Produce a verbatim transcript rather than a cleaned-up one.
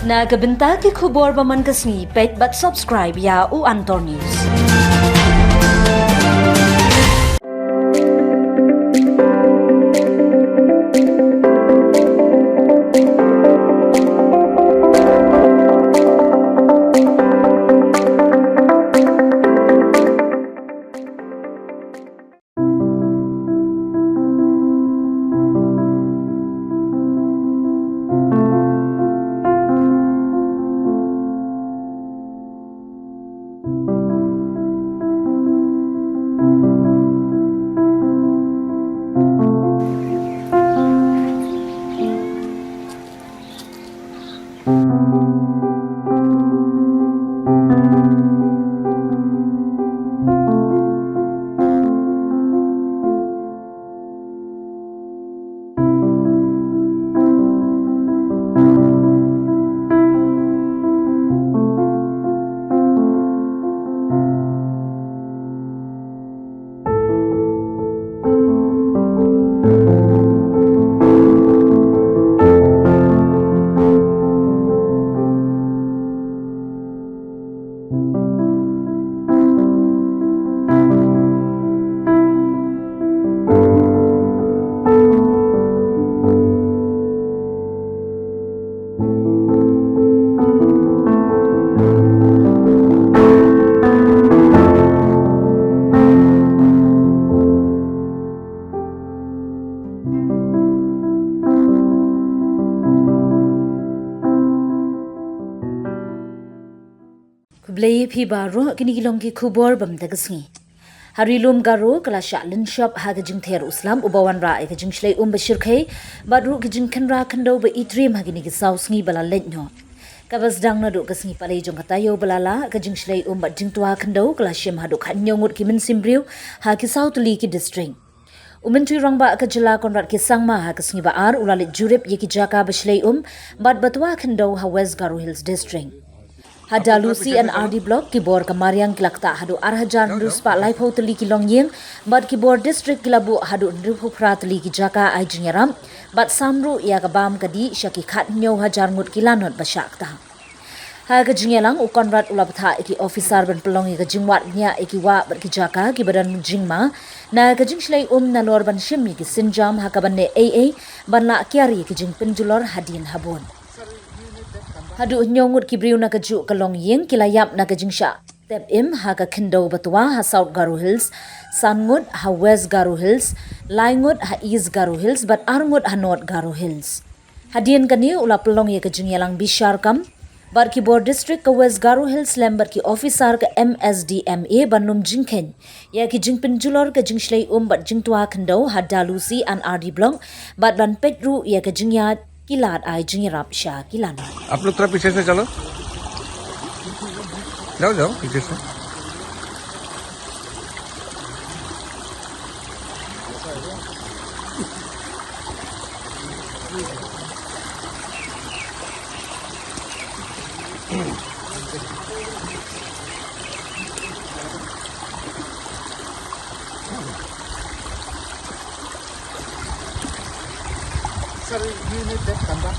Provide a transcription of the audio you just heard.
Na ka bynta ki khubor ba man ka sngi, peit bad subscribe ïa U Antor News. Khublei ïa phi baroh, kine ki long ki khubor ba mynta ka sngi. Ha Ri Lum Garo ka la shah lynshop ha ka jingther u slap uba wanrah ïa ka jingshlei um ba shyrkhei bad ruh ka jingkhynra khyndew ba itriem ha kine ki saw sngi ba la leit noh. Kaba sdang naduh ka sngi Palei jong ka taïew ba la lah, ka jingshlei um bad jingtwa khyndew ka la shim haduh khathynñiew ngut ki mynsiem briew ha ki saw tylli ki district. U Myntri Rangbah ka jylla Conrad K Sangma ha ka sngi ba ar u la leit jurip ïa ki jaka ba shlei um bad ba twa khyndew ha West Garo Hills District. Ha Dalhousie and R D Block, ki bor ka mariang ki la ktah haduh ar hajar hynriew spah laiphew tylli ki longïing bad ki bor district ki la buh haduh hynriewphew phra tylli ki jaka ai jingïarap bad sam ruh ïa ka bam ka dih sha ki khathynñiew hajar ngut ki lanot ba shah ktah. Ha ka jingïalang, u Conrad u la bthah ïa ki officer ban pynlong ïa ka jingwad bniah ïa ki wah bad ki jaka kiba don jingma na ka jingshlei um, nalor ban shim ïa ki sienjam ha kaba neh ei ei ban lah kiar ïa ki jingpynjulor hadien habud. Haduh hynñiew ngut ki briew na kajuh ka longïing ki la ïap na ka jingshah tep im ha ka khyndew ba twa ha South Garo Hills, san ngut ha West Garo Hills, lai ngut ha East Garo Hills bad ar ngut ha North Garo Hills. Hadien kane u la pynlong ïa ka jingïalang bishar kam bad ki bor district ka West Garo Hills lem bad ki officer ka M S D M A ban nym jingkheiñ ïa ki jingpynjulor ka jingshlei um bad jingtwa khyndew ha Dalhousie and R D Block bad ban peit ruh ïa ka jingïaid ki lad ai jingïarap sha ki lanot. आप लोग थोड़ा पीछे से चलो, जाओ, जाओ पीछे से। सर, ये नहीं चेक करना।